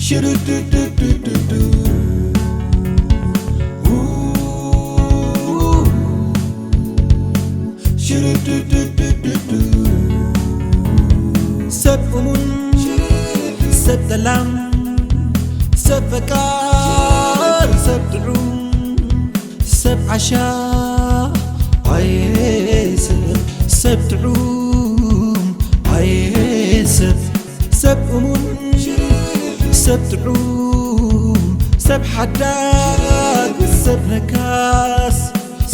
ሽርድድድድዱ። ሽርድድድድዱ። ሰብ እሙን፣ ሰብ ጠላም፣ ሰብ ፈቃር፣ ሰብ ጥዑም፣ ሰብ ዓሻ፣ ኣየ ሰብ፣ ሰብ ጥዑም፣ ኣየ ሰብ፣ ሰብ እሙን፣ ሰብ ጥዑም፣ ሰብ ሓዳግ፣ ሰብ ነካስ፣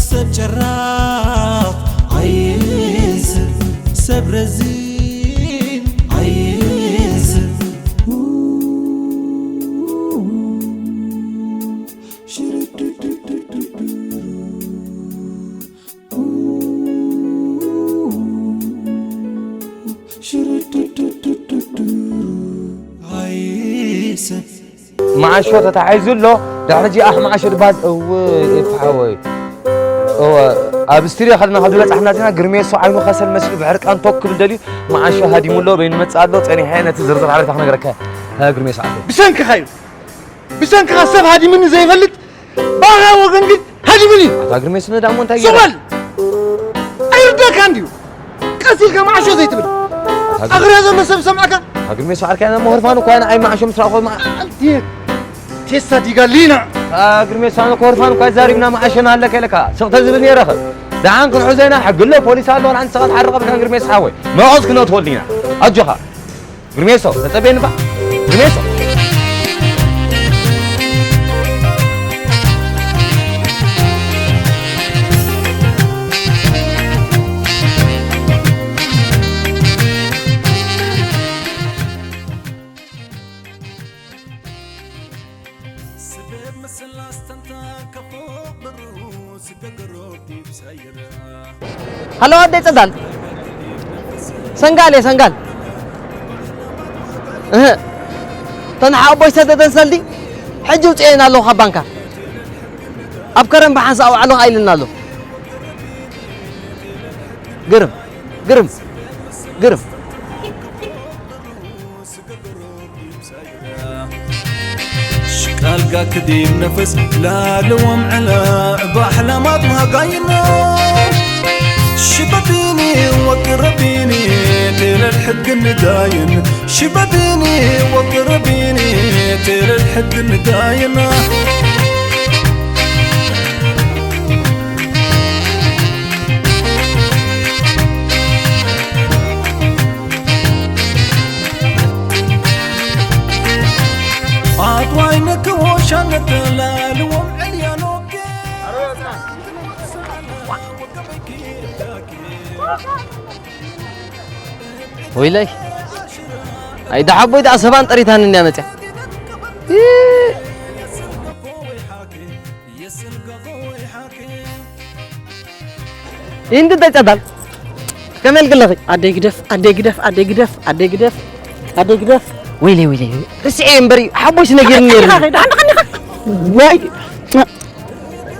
ሰብ ጨራቕ፣ ኣየ ሰብ፣ ሰብ ረዚን፣ ኣየ ሰብ። መዓሾ ተታሒዙ ኣሎ። ድሕሪ ሕጂ ኣሕ መዓሾ ድባል እው ኤፍ ሓወይ። እወ ኣብ ስትድዮ ከለና ካብ ዝበጻሕና ዜና ግርሜሶ ዓይኑ ከሰል መሲሉ ብሕርቃን ቶክ ክብል ደልዩ መዓሾ ሃዲሙ ኣሎ። በይኑ መጽእ ኣሎ። ጸኒሐ ነቲ ዝርዝር ሓበሬታ ክነግረካ። ግርሜሶ ዓቦ። ብሰንክኻ እዩ። ብሰንክኻ ሰብ ሃዲምኒ ዘይፈልጥ ብኣኻ ወገን ግን ሃዲምኒ እዩ። ኣታ ግርሜ ስነ ዳሞ እንታይ ሱቕ በል! ኣይርደካ እንድዩ ቀስ ኢልካ መዓሾ ዘይትብል ኣኽርያ ዘሎ ሰብ ዝሰምዓካ። ኣታ ግርሜ ሰዓርካ ና መሆርፋን እኳ ና ኣይ መዓሾ ምስ ረኣኹ መዓ ኣልትየት ቴስታ ዲጋ ሊና ኣታ ግርሜ ሳነ ኮርፋን እኳ ዛሪብና መዓሾ ና ኣለካ ኢለካ ስቕ ተዝብል ነይረኸ ደሓን ክንሕዞ ኢና ሕጊ ኣሎ ፖሊስ ኣሎ ንዓን ስኻ ትሓርቕ ብካን ግርሜ ሰሓወይ መቐዝ ክነእትወሉ ኢና ኣጆኻ ግርሜሶ ተጸበየኒ እባ ግርሜሶ። ሃሎ ኣደይ ጸዳል ሰንጋል እየ ሰንጋል እህ ተን ሓቦይ ሰደደን ሰልዲ ሕጂ ውፅኤን ኣለኹ ካብ ባንካ ኣብ ከረን ብሓንሳእ ኣውዓሉ ኸዓ ኢልና ኣሎ ግርም ግርም ግርም ሽቃልጋ ክዲም ነፍስ ላልዎም ዕለ ባሕላማት ማጋይና ሽበቢኒ ወቅረቢኒ ቴለል ሕግን ዳይን ሽበቢኒ ወቅረቢኒ ቴለል ሕግን ዳይና ወይለይ ኣይ ደሓቦይ ደኣ ሰባን ጠሪታን እንድያ መፅያ ይንዲ እንታይ ጸዳል ከመይ ኢልክለኺ ኣደይ ግደፍ ኣደይ ግደፍ ኣደይ ግደፍ ኣደይ ግደፍ ኣደይ ግደፍ ወይለይ ወይለይ ርስዐ እምበሪ ሓቦይስ ነጊርኒ ነይሩ ደሓን ቀኒኻ ወይ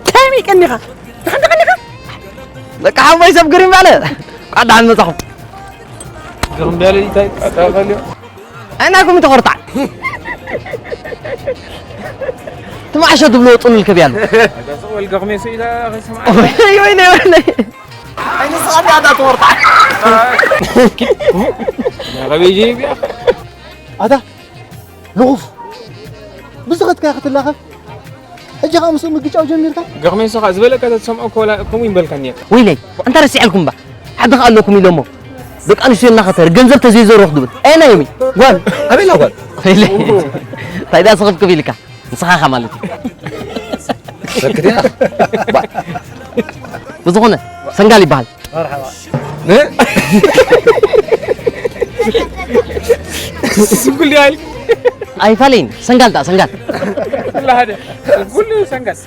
ታይመይ ቀኒኻ ደሓን ቀኒኻ በቃ ሓቦይ ሰብ ግርም ባለ ቋዳን መጻኹ ግርም ባለ እንታይ ቃጣ ፈልዮ ኣይናኩም ተቆርጣ ትማዕሸ ትብሎ ጽሉል ከብያሉ ወይኔ ወይኔ ኣይንስኻት ያዳ ተወርጣ ኣታ ልኹፍ ብዝኸትካ ክትላኸፍ ሕጂ ከዓ ምስኡ ምግጫው ጀሚርካ ገኽሜሶ ከዓ ዝበለካ ተትሰምዖ ኮላ ከምኡ ይበልካ ነርካ ወይለይ እንተ ረሲዐልኩም ባ ሓዲ ከዓ ኣለኩም ኢሎሞ ደቂ ኣንስትዮ እናኸተረ ገንዘብ ተዘይዘረኹ ድብል ኣየናይ ዮሚ ጓል ኣበይላ ጓል እንታይ ዳ ስኽፍክፍ ኢልካ ንስኻ ኢኻ ማለት እዩ ሰክት ኢኻ ብዝኾነ ሰንጋል ይበሃል ኣይፋለይን ሰንጋል ዳ ሰንጋል ኩሉ ሰንጋል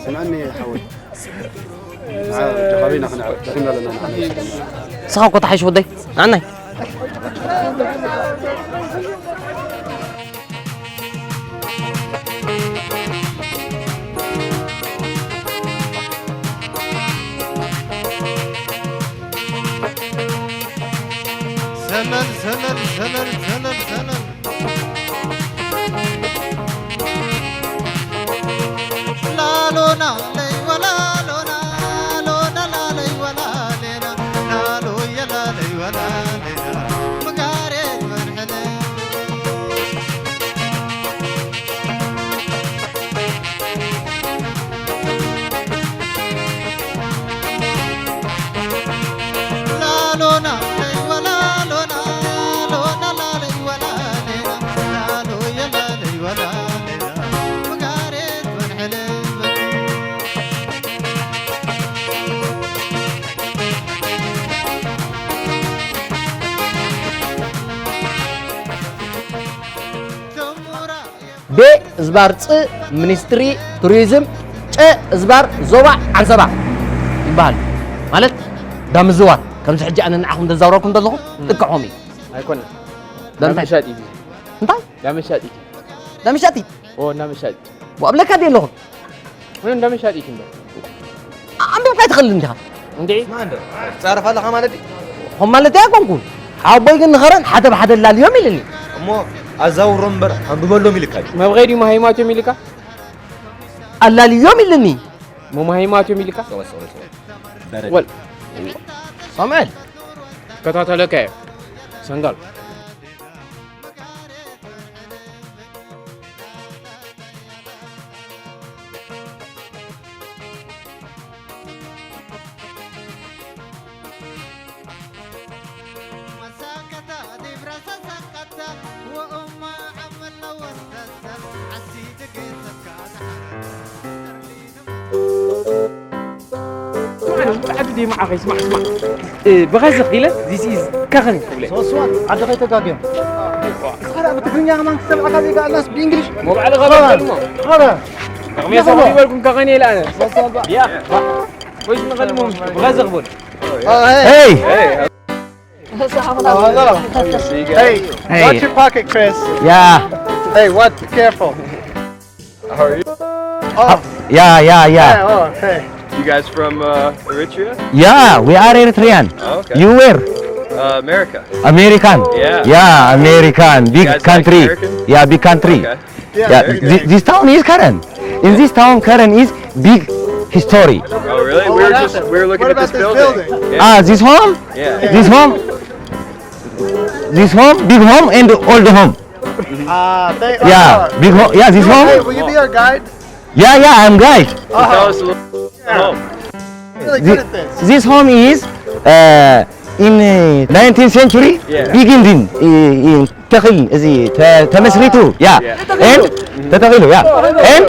ስምዐኒ ሓወይ ንዓ ጃኻቢና ክንዕረፍ ደኺምና ኣለና ንዓና ንስኻ እኮ ተሓይሽ ወደይ ንዓናይ ሰለል ሰለል ሰለል ሰለል ሰለል ቤ ዝባር ጽ ሚኒስትሪ ቱሪዝም፣ ጨ ዝባር ዞባ ዓንሰባ ይበሃል። ማለት ዳምዝዋር፣ ከምዚ ሕጂ ኣነ ንዓኹም ዘዛውረኩም ዘለኹ ጥቅዖም እዩ። ኣይኮነን። ዳምታይ? ዳመሻጢ እዩ። እንታይ? ዳመሻጢ። ዳመሻጢ? ኦ፣ ዳመሻጢ። ወኣብለካ ድየ ኣለኹ? ምን ዳመሻጢ እዩ እንዶ? ኣንቢብካ ኣይትኽእልን ዲኻ? እንዴ? ስማ እንዶ፣ ትጻረፍ ኣለኻ ማለት ድዩ? ኹም ማለት ኣይኮንኩን። ሓወቦይ ግን ንኸረን ሓደ ብሓደ ኣላልዮም ኢልኒ። እሞ ኣዛውሮም እምበር ኣንብበሎም ኢልካ ድዩ? መብቐይ ድዩ መሃይማት እዮም ኢልካ? ኣላልዮም ኢልኒ። እሞ መሃይማት እዮም ኢልካ? ጸወት፣ ጸወት፣ ጸወት። በረድ። ወል። ሳሙኤል። ከታተለካ እየ። ሰንጋል። ስማዕ፣ ጻዕዱ ደይ መዓኸይ፣ ስማዕ፣ ስማዕ። እ፣ ብቐዝኽ ኢለ፣ this is ከኸን ክብለ። ሶስዋን፣ ዓዲ ከይተጋግዮም። እስኻ ደኣ ብትግርኛ ከማን ክሰምዓካ ዘይከኣልናስ ብእንግሊሽ? ሞ ባዕልኻ በል እሞ። ኸረ። ረቕሜ ሰው ይበልኩም ከኸን ኢለ ኣነ። ያ። ወይስ ንኸልሞም ብቐዝኽ በል። Hey! Hey! Hey! Hey! Watch your pocket, Chris. Yeah. Hey, what? Careful. How are you? Oh. Yeah, yeah, yeah. Hey, oh, hey. You guys from uh, Eritrea? Yeah, we are Eritrean. Oh, okay. You where? Uh, America. American. Yeah. Yeah, American. Big country. You guys like American? Yeah, big country. Okay. Yeah, yeah, very thi- good. This town is Karen. In this town, Karen is big history. Oh, really? We were just we were looking at this building. Yeah. Ah, this home? Yeah. This home? This home, big home and old home. Ah, thank Yeah, big home. Yeah, this home. Hey, will you be our guide? Yeah, yeah, I'm guide. Tell us a little. Yeah. Really good at this. This home is uh, in uh, nineteenth century, yeah. Begin in, uh, in ተኺል እዚ ተ- ተመስሪቱ yeah. Yeah. And ተተኺሉ yeah. And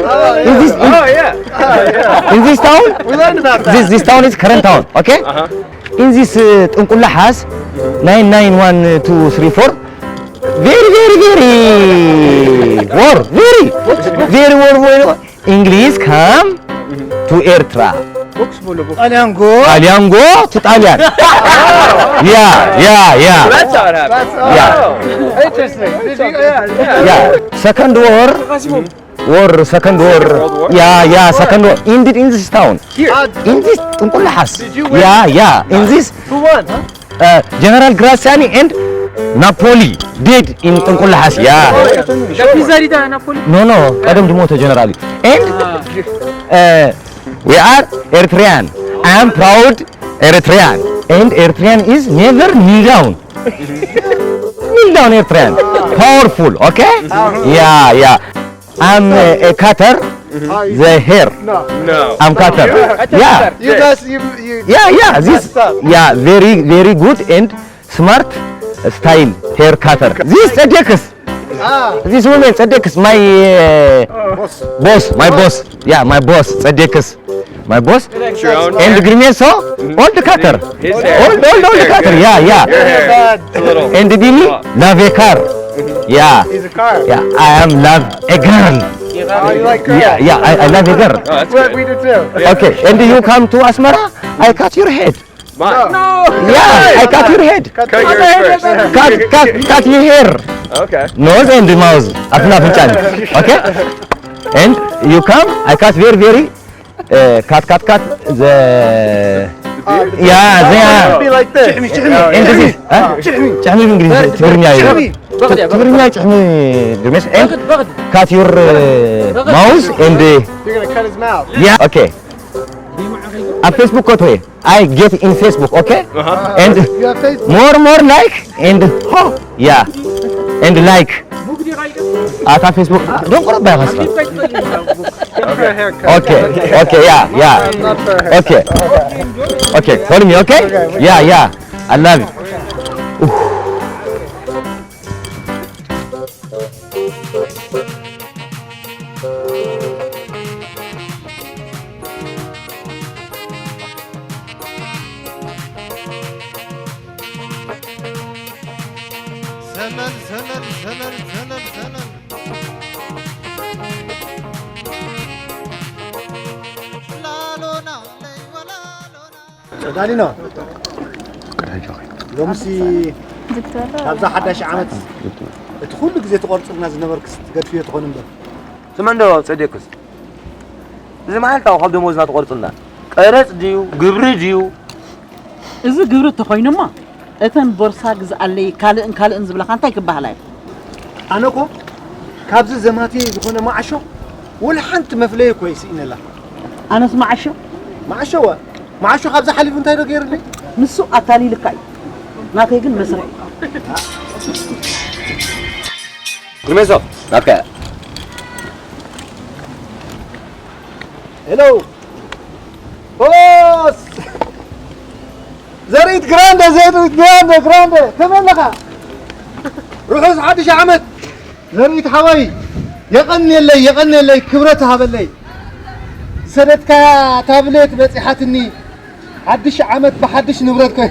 in this in, Oh yeah. In this town We learned about that. This this town is Karen town, okay? Uh-huh. In this uh, ጥንቁላሓስ nine nine one two three four very very very war very very war war English come to ኤርትራ. Books ሙሉ books. ጣልያን ጎ ጣልያን ጎ to ጣልያን yeah yeah yeah. That's how it happened. Yeah. Oh. Interesting. Did you, yeah. Yeah. Second war. War, second war. World War? Yeah, yeah, second war. Ended in this town. Here. In this ጥንቁላሓስ. Did you win? Yeah, yeah. In this Who won? Huh? Uh, General Graziani and Napoli dead in ጥንቁላሓስ. Yeah. That pizzeria Napoli? No, no. ቀደም ድሞተ general. And uh, we are Eritrean. I am proud Eritrean. And Eritrean is never kneel down. Kneel down Eritrean. Powerful, okay? Yeah, yeah. I'm a, a cutter. The hair. No. No. I'm cutter. Yeah. You guys, you, you Yeah, yeah. This, yeah, very, very good and smart style hair cutter. This Tzedekis. Ah. This woman Tzedekis, my uh, boss, my boss. Yeah, my boss Tzedekis. My boss. It's your own And hair? Grimeso, all the cutter. His hair. All, all, all the His hair, cutter. Good. Yeah, yeah. Your hair. It's a little And Dini, love a car. Yeah. He's a car. Yeah, I am love a girl. Oh, you like girls? Yeah, yeah, I, I love a girl. Oh, that's Well, good. We do too. Okay, and you come to Asmara, I cut your head. Mine. No. Yeah, I cut your head. Cut Cut your yours head. First. Cut, cut, cut your hair. Okay. Nose and mouth. Afna afንጫን. Okay? And you come, I cut very, very Uh, cut, cut, cut. The yeah, they are. Be like this. And this is, huh? ጭሕሚ ብእንግሊዝ ትግርኛ እዩ። ትግርኛ ጭሕሚ ድርሜስ and cut your uh, mouth and uh, You're gonna cut his mouth. Yeah, okay. ኣብ ፌስቡክ ኮትወ I get in Facebook, okay? And You have Facebook? More, more like and oh, yeah. And like ኣታ ፌስቡክ ደንቆሮ ባይ ኸስኻ Not for a haircut. Okay, okay, yeah, yeah. Not for a haircut. Okay. Okay, follow me, okay? Yeah, yeah. I love you. Oof. ሰለል ሰለል ሰለል ሰለል ሰለል ዳሊኖ፣ ሎምሲ ካብዛ ሓዳሽ ዓመት እቲ ኩሉ ግዜ ትቆርጽልና ዝነበርክስ ትገድፍዮ ትኾን እምበር። ስማ እንዶ ጸዴኩስ፣ እዚ መዓልታዊ ካብ ደሞዝና ትቆርጽልና ቀረጽ ድዩ ግብሪ ድዩ? እዚ ግብሪ ተኾይኑሞ፣ እተን ቦርሳ ግዝኣለይ ካልእን ካልእን ዝብላኻ እንታይ ክበሃላ እዩ? ኣነ እኮ ካብዚ ዘማቲ ዝኾነ መዓሾ ወላ ሓንቲ መፍለዪ እኮ ይስኢነላ። ኣነስ መዓሾ? መዓሾ ወ-፣ መዓሾ ካብዚ ሓሊፉ እንታይ ዶ ገይሩለይ? ንሱ ኣታሊልካ እዩ። ናተይ ግን መስርሕ እዩ። ግርሜሶ፣ ናትካ እያ። ሄሎ። ኦስ! ዘርኢት ግራንደ፣ ዘርኢት ግራንደ፣ ግራንደ። ከመይ ኣለኻ? ርሑስ ሓድሽ ዓመት። ዘርኢት ሓወይ፣ የቐንየለይ፣ የቐንየለይ፣ ክብረት ሃበለይ። ዝሰደድካያ ታብሌት በጺሓትኒ። ሓድሽ ዓመት ብሓድሽ ንብረት ኮ-፣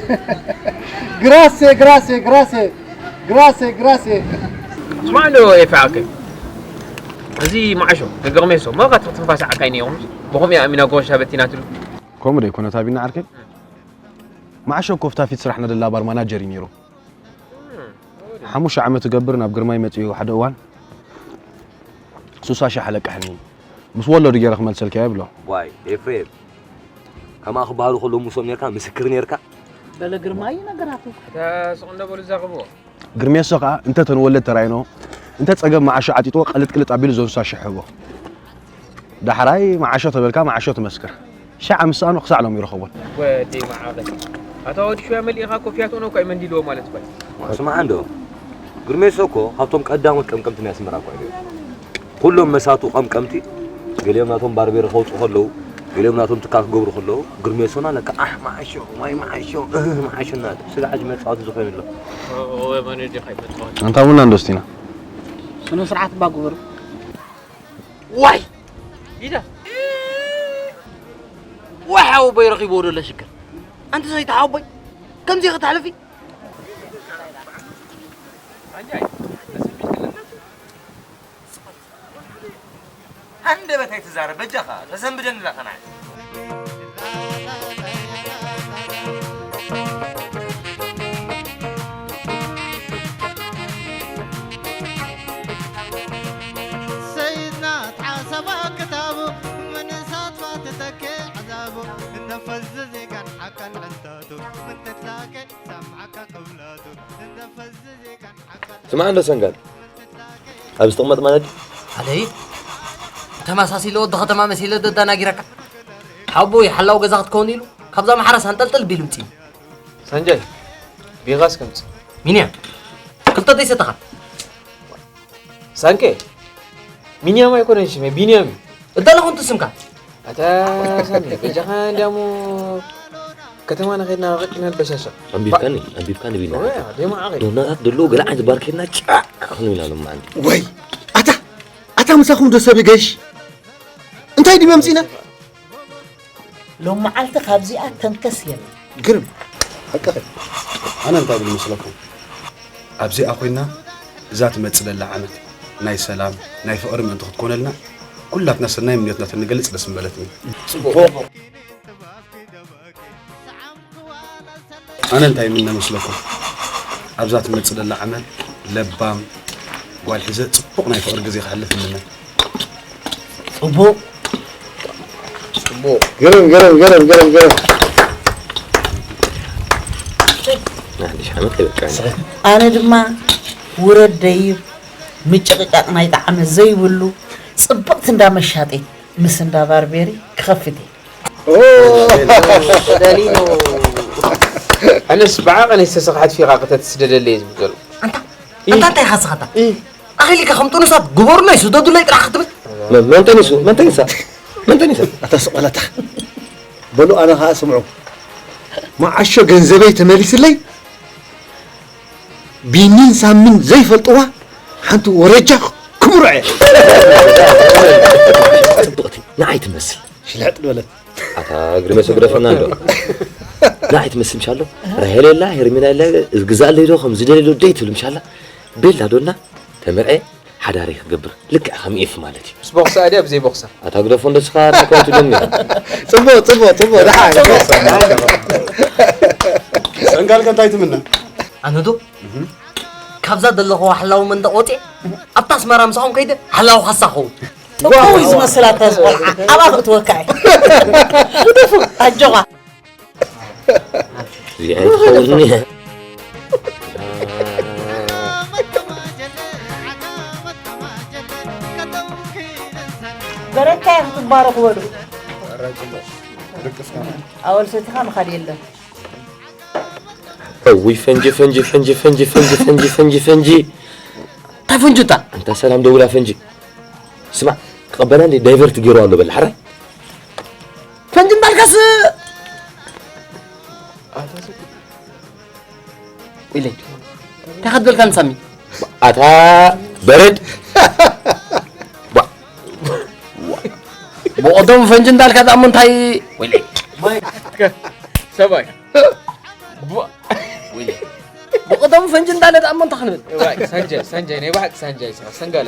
ግራሴ፣ ግራሴ፣ ግራሴ፣ ግራሴ፣ ግራሴ። ስማዕ እንዶ ኤፋ ዓርከይ፣ እዚ መዓሾ ከገርሜሶ፣ መቐት ትንፋስ ዓካይ ነይሮም። ብኸምኡ ኣሚና ጎረሻ በቲናትሉ። ከምኡ ዶ ኣይኮነ ታቢና ዓርከይ? መዓሾ እኮ ፍታፊት ስራሕ ነደላ ባር ማናጀር እዩ ነይሩ። ሓሙሽተ ዓመት እገብር ናብ ግርማይ መጺኡ ሓደ እዋን ሱሳ ሻሕ ኣለቅሐኒ። ምስ ወለዱ ገይረ ክመልሰልካ እየ ብሎ። ዋይ ኤፍሬም፣ ከምኣ ክበሃሉ ከለዉ ምስኦም ኔርካ፣ ምስክር ኔርካ። በለ ግርማይ ነገራቱ። እታ ስቕ እንዶ በሉ ዛኸብዎ። ግርሜሶ ከኣ እንተ ተንወለድ ተራይኖ፣ እንተ ጸገም መዓሾ ዓጢጥዎ ቀልጥ ቅልጥ ኣቢሉ እዞን ሱሳ ሻሕ ህቦ። ዳሕራይ መዓሾ ተበልካ፣ መዓሾ ትመስክር። ሻዕ ምስኣኑ ክሳዕ ሎም ይረኸቦን። ወዲ መዓበል። ኣታ ወዲ ሹያ መሊእኻ እኮ ፊያት ሆኖ እኮ ኣይመንዲልዎ ማለት እኮ እዩ። ስማዕ እንዶ፣ ግርሜሶ እኮ ካብቶም ቀዳሞት ቀምቀምቲ ናይ ኣስመራ እኮ እዩ። ኩሎም መሳቱ ቀምቀምቲ፣ ገሊኦም ናቶም ባርቤር ከውፅኡ ከለዉ፣ ገሊኦም ናቶም ትካል ክገብሩ ከለዉ፣ ግርሜሶና ለካ ኣሕ መዓሾ፣ ዋይ መዓሾ፣ እህ መዓሾ እናበለ ስጋዕ ሕጂ መፃወቲ ዝኾይኑ ኣሎ። ኦ፣ ኦ፣ መን እዩ ዲኻ ይመፃወቲ? ኣንታ ቡና እንዶ ስቲና። ስነ ስርዓት እባ ግበሩ። ዋይ! ኢዳ! ዋይ ሓወቦይ ረኺብዎ ዶ ኣሎ ሽግር? ኣንቲ ሰይቲ ሓወቦይ፣ ከምዚ ክትሕልፊ? ኣንጃይ፣ ተሰንቢድክልና? ሃንደበት ኣይትዛረብ በጃኻ፣ ተሰንብደኒ ኢላ ከናዕ። ሰይድና ተሓሰባ ክታቡ፣ ምንሳትፋ ትተክእ ዓዛቡ፣ እንተፈዝ ዜጋን ሓቀን ዕንታቱ፣ ምንትትላከ ሰምዓካ ቅብላቱ፣ እንተፈዝ ዜጋን ሓቀን ስማዕ እንዶ ሰንጋል፣ ኣብ ዝተቕመጥ ማለት ኣለይ፣ ተመሳሲለ ወዲ ከተማ መሲለ ደዳናጊረካ። ሓቦይ ሓላው ገዛ ክትከውን ኢሉ፣ ካብዛ ማሕረስ ኣንጠልጥል ቢሉ ምጺ። ሰንጀል፣ ቢኻስ ከምጽ። ሚንያም፣ ክልተ ደይ ሰተኻ። ሳንኬ፣ ሚንያም ኣይኮነን ሽመይ፣ ቢንያም እዩ። እዳለ ኮንቱ ስምካ። ኣታ ሳሚ፣ በጃኻ እንዲያሞ ከተማና ኸድና ረቂቕ ክንበሻሻ። ኣንቢብካኒ፣ ኣንቢብካኒ ቢና። ወይ፣ ደማ ዓቂ። ዶናታት ደሎ ገለ ዓይነት ባርኬና ጫዕ ክንብል ኣለና። ወይ፣ ኣታ፣ ኣታ ምሳኹም ዶ ሰብ ይገሽ? እንታይ ድዩ መምጺና? ሎም መዓልቲ ካብዚኣ ተንከስ የለን። ግርም። ሓቅኺ። ኣነ እንታይ ብል መስለኩም? ኣብዚኣ ኮይና እዛ ትመጽእ ዘላ ዓመት ናይ ሰላም፣ ናይ ፍቕሪ ምእንቲ ክትኮነልና ኩላትና ሰናይ ምንዮትና ተንገልጽ ደስ ምበለትኒ። ጽቡቕ። ኣነ እንታይ ይምነ መስለኩም? ኣብዛ ትመጽእ ዘላ ዓመት ለባም ጓል ሒዘ ጽቡቕ ናይ ፍቕሪ ግዜ ክሕልፍ ይምነ። ጽቡቕ። ጽቡቕ። ገረም፣ ገረም፣ ገረም፣ ገረም፣ ገረም። ናይ ሓድሽ ዓመት ከይበቃ። ኣነ ድማ ውረድ ደይብ ምጭቕቃቕ ናይ ጣዕሚ ዘይብሉ ጽብቕቲ እንዳ መሻጢ ምስ እንዳ ባርቤሪ ክኸፍት እየ። ኦ! ደሊኖ። ኣነስ ብዓቐነይ ዝተሰኽሐት ፊቓ ክተትስደደለይ ዝብል ዘሎ። ኣንታ፣ ኣንታ እንታይ ኢኻ ስኻታ? እ። ኣኺሊካ ከም ጥኑሳት ግበሩለይ፣ ስደዱለይ ጥራሕ ክትብል? መ-፣ መን ጠኒሱ? መን ጠኒሳ? መን ጠኒሳ? ኣታ ስቕ በል ኣታ። በሉ ኣነ ኸኣ ስምዑ። መዓሾ ገንዘበይ ተመሊስለይ፣ ቢኒን ሳምን ዘይፈልጥዋ ሓንቲ ወረጃ ክምርዖ እየ። ጽብቕቲ፣ ንዓይ ትመስል። ሽልሕጥ በለት። ኣታ ግርሜሶ ግደፈና እንዶ። ንዓይ ትመስል ምሻሎ? ራሄል የላ፣ ሄርሜላ የላ፣ ግዛለይ ዶ፣ ከም ዝደለይ ዶ፣ ደይ ትብል ምሻላ? ቤላ ዶና፣ ተመርዐ፣ ሓዳሪ ክገብር ልክዕ ከም ኤፍ ማለት እዩ። ምስ ቦክሳ ድያ ብዘይ ቦክሳ? ኣታ ግደፎ እንዶ ስኻ ዳኳቱ ደም ጽቡቕ ጽቡቕ ጽቡቕ ደሓ ሰንጋልከ እንታይ ትምነ? ኣነ ዶ ካብዛ ዘለኹዋ ሓላዊ መንደቕ ወፅየ ኣብታ ኣስመራ ምሳኹም ከይደ ሓላዊ ካሳ ኸውን። ጥቁው እዩ ዝመስል ኣታ ዝቆልዓ ኣብኣ ክእትወካ እየ። ግደፉ ኣጆኻ። እዚኣ ኣይትኸውን እያ። በረካ ክትባረኹ በሉ። ኣወል ሰቲኻ ምኻድ የለን። እውይ ፈንጂ ፈንጂ ፈንጂ ፈንጂ ፈንጂ ፈንጂ ፈንጂ ፈንጂ እንታይ ፈንጂ እታ እንታ ሰላም ደውላ ፈንጂ ስማዕ ክቐበላ እንዴ ዳይቨርት ገይሩ ኣሎ በል ሓራይ ፈንጂ እንዳልካስ ኢለይ እንታይ ከትበልካ ንሳሚ ኣታ በረድ ብቐደሙ ፈንጂ እንዳልካ ደኣ እሞ እንታይ ወይለይ ሰብኣይ ብቐደሙ ፈንጂ እንዳለ ደኣ እሞ እንታይ ክንብል ዋይ ሳንጃይ ሳንጃይ ናይ ብሓቂ ሳንጃይ ስኻ ሰንጋለ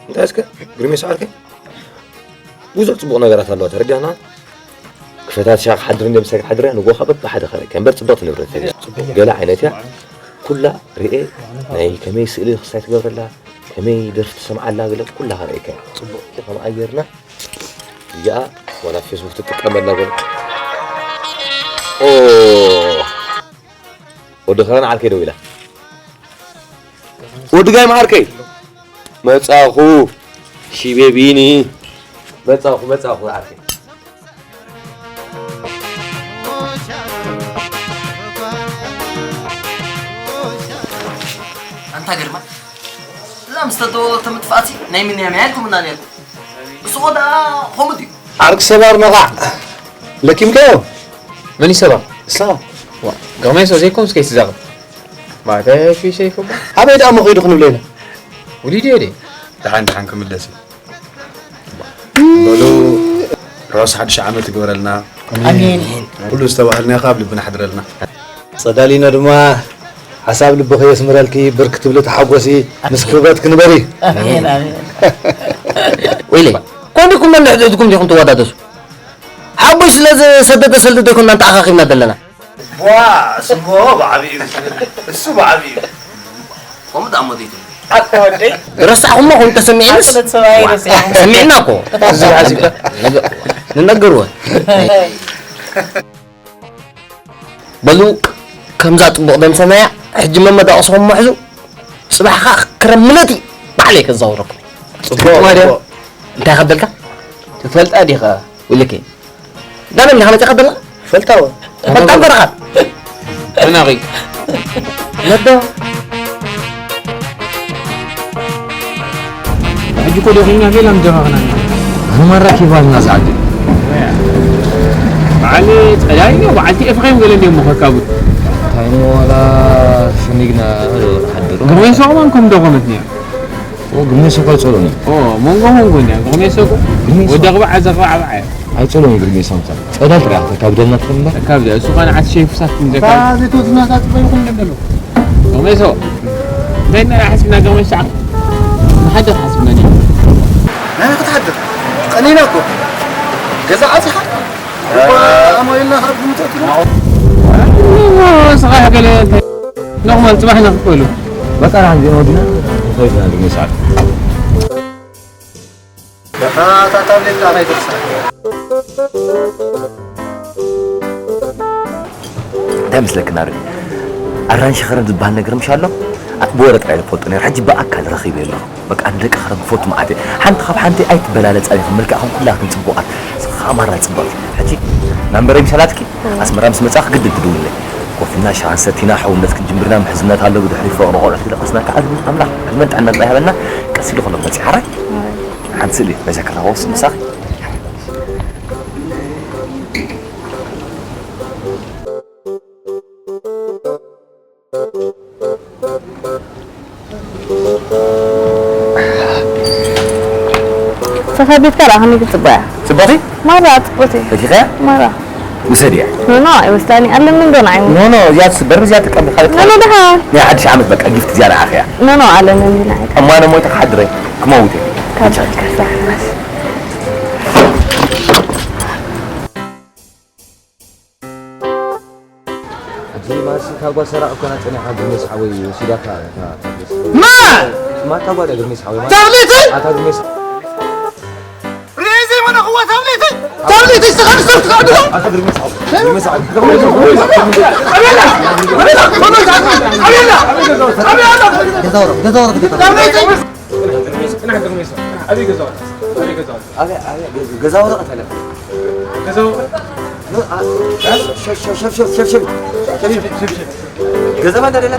እንታይ እስከ ግርሜ ሰዓርከ ብዙሕ ፅቡቕ ነገራት ኣለዋ ተረዲኣና ክፈታትሻ ክሓድር እንደ ምሳይ ክሓድር እያ ንጎኻ በብሓደ ከረኪ እምበር ፅብቕቲ ንብረት እያ ገለ ዓይነት እያ ኩላ ርኤ ናይ ከመይ ስእሊ ክሳይ ትገብረላ ከመይ ደርፊ ትሰምዓላ ገለ ኩላ ከረእካ እያ ከምኣ ጌርና እዚኣ ዋላ ፌስቡክ ትጥቀመላ ገለ ወዲ ኸረን ዓርከይ ደው ኢላ ወዲ ጋይ መዓርከይ መጻኹ ሺቤ ቢኒ መጻኹ መጻኹ ዓርከይ ኣንታ ግርማ እዛ ምስ ተተወለተ ምጥፋእሲ ናይ ምንያም እያ ኢልኩምና ነርኩም እሱ ደኣ ከምኡ ድዩ ዓርኪ ሰባር ነቓዕ ለኪምካዮ መን ይሰባ እሳ ግርማይ ሰው ዘይኮንስ ከይትዛረብ ማዕተ ፊ ሰይፉ ኣበይ ደኣ መኺዱ ክንብሎ ኢና ውሊዱ እየ ድየ ደሓን ደሓን ክምለስ እዩ በሉ ርሑስ ሓድሽ ዓመት ይግበረልና ኣሜን ኩሉ ዝተባህልናዮ ካብ ልብና ሓድረልና ጸዳሊኖ ድማ ሓሳብ ልብኺ የስምረልኪ ብርክ ትብሊ ተሓጎሲ ምስ ክብረት ክንበሪ ኣሜን ኣሜን ወይለይ ኮንዲኩም ነንሕድሕድኩም ዲኹም ትወዳደሱ ሓጎስ ስለ ዝሰደደ ሰልዲ ዶ ይኮንና ንተኣኻኺብና ዘለና ቧ ስሞ ብዓብዩ እዩ ዝብል እሱ ብዓብዩ እዩ ከምኡ ደኣ እሞ ዘይትብል ኣታ ወደይ ረሳዕኹሞ ኮን ተሰሚዕንስ ኣፅለት ሰብኣይ ረሲዕኹም። ሰሚዕና እኮ እዚ ሓዚብካ ንነገርዎ በሉ ከምዛ ጥቡቕ ደምሰናያ ሕጂ መመዳቕስኹም መሕዙ ጽባሕ ከዓ ክረምነት እዩ ባዕለይ ከዛውረኩም ጽቡቕ ማርያ እንታይ ከበልካ ትፈልጣ ዲኻ ውልከይ ዳመን ኢኻ መፂኻ ዘለኻ ፈልጣወ ፈልጣ በረኻ ተናቒ ነዶ ሕጂ እኮ ደኺምና ፌላ ምጀኻኽና ኣነ ማራ ኪባልና ዝዓዲ በዓል ጸዳሊ ነው በዓልቲ ኤፍሬም ገለ እንዲዮም መኸካቡ እንታይ ዋላ ሰኒግና ንሓድሩ ግርሜ ሰቑማን ከም ደኾነት እያ ግርሜ ሰቑ ኣይጸሎን እዩ መንጎ መንጎ እያ ግርሜ ሰቑ ወዲ ኣቕባዕ ዘቕባዕ ኣቕባዕ እያ ኣይጸሎን እዩ ግርሜ ሰቑ ጸዳል ጥራሕ ካብ ደልና ትፈልምበር ካብ እሱ ኻን ዓት ሸይፍሳት እንደ ካብ ዘይተወዝና ካብ ጽበይኹም እንደሎ ግርሜ ሰቑ እንታይ እና ሓስብና ግርሜ ሰቑ ንሓድር ሓስብና ዲና ናበይ ክትሓድር? ቀኒና እኮ ገዛ ዓፂኻ ኣሞይልና ካብ ዝምፀት ስራሕ ገለ እንታይ ኖርማል ፅባሕ ኢና ክፈሉ በቃ ንሓን ዜና ወዲና ንኸይድ ኢና ድግሞ ሰዓት እንታይ መስለክና ርኢ ኣራንሺ ኸረን ዝበሃል ነገር ምሽ ኣሎ ብወረ ጥራይ ዝፈልጦ ነር ሕጂ ብኣካል ረኺበ ኣለኹ በቃ ንደቂ ኸረን ክፈቱ መዓት ሓንቲ ካብ ሓንቲ ኣይትበላለፃ ኢኹም መልክዕኹም ኩላኽን ፅቡቓት ንስኻ ኣማራ ፅቡቕ ሕጂ ናምበረይ ምሻላትኪ ኣስመራ ምስ መፃ ክግድን ትድውለይ ኮፍ ኢልና ሻሂ ሰቲና ሕውነት ክንጅምር ኢና ምሕዝነት ኣሎ ብድሕሪት ፍቕሪ ቆልዑት ክደቐስና ከዓ ኣምላኽ ዕድመን ጥዕናን ጥራይ ሃበና ቀስ ኢሉ ከሎ ክመፅእ ሓራይ ሓንቲ ስእሊ በዛ ክረኸቦስ ምሳኺ ተኸቢትካ ላኸኒ ክትጽበያ። ጽቡቕቲ? ማራ ጽቡቕቲ። ፈቲኸያ? ማራ። ውሰድያ። ኖ፣ ኖ፣ ኣይወስዳኒ። ኣለኒ እንዶ ንዓይ። ኖ፣ ኖ፣ እዚኣ ትስበር፣ እዚኣ ትቀበል፣ ካልእ ኖ፣ ኖ፣ ደሓን። ናይ ሓድሽ ዓመት በቃ ጊፍት እዚኣ ንዓኺ እያ። ኖ፣ ኖ፣ ኣለኒ እንዲ ንዓይ። እማነ ሞይተ ክሓድረ፣ ክመውት እየ። ካብ ከሳሕ። ኣብዚ ማርሲ ካብ ጓል ሰራቕ እኮ ናት ጸኒሓ፣ ግርሜስ ሓወይ ወሲዳካ እታ፣ እታ፣ እታ፣ መን? ማታ ጓል ግርሜስ ሓወይ ማለት። ተብሊቲ? ኣታ ግርሜስ ሬዚ መነኽዋ ተብሊቲ? ተብሊቲ ዝተኸዱ ሰብ ትኸዱ? ኣታ ግርሜስ ሓወይ። ግርሜስ ሓወይ። ገዛ ወረቕ፣ ገዛ ወረቕ፣ ገዛ ወረቕ። ተብሊቲ? ቅናሕ ግርሜስ፣ ቅናሕ ግርሜስ። ኣበይ ገዛ ወረቕ? ኣበይ ገዛ ወረቕ? ኣበይ፣ ኣበይ፣ ገዛ ወረቐት ኣለካ? ገዛ ወረቐት? ኖ፣ ኣ-፣ ሸ-፣ ሸ-፣ ሸ-፣ ሸ-፣ ሸ-፣ ሸ-፣ ሸ-፣ ሸ-፣ ገዛ ባንዳ ደላ?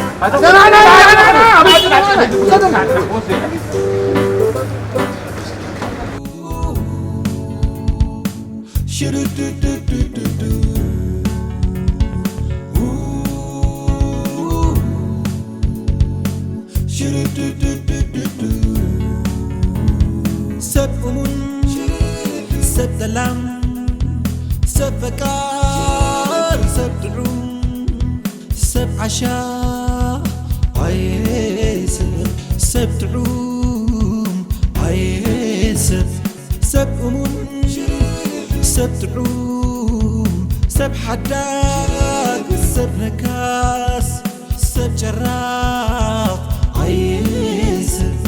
ሰብ እሙን፣ ሰብ ጠላም፣ ሰብ ፈቃር፣ ሰብ ጥዑም፣ ሰብ ዓሻ፣ ኣየ ሰብ፣ ሰብ ጥዑም፣ ኣየ ሰብ፣ ሰብ እሙን፣ ሰብ ጥዑም፣ ሰብ ሓዳግ፣ ሰብ ነካስ፣ ሰብ ጨራቕ፣ ኣየ ሰብ፣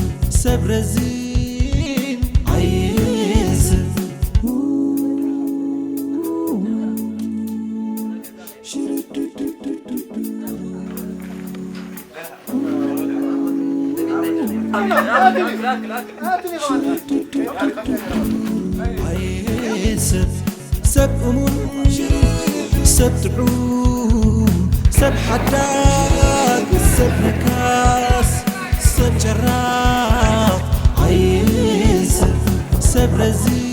ሰብ ረዚን፣ ኣየ ሰብ። ኣየ ሰብ፣ ሰብ እሙን፣ ሰብ ጥዑም፣ ሰብ ሓዳግ፣ ሰብ ነካስ፣ ሰብ ጨራቕ፣ ኣየ ሰብ፣ ሰብ ረዚን፣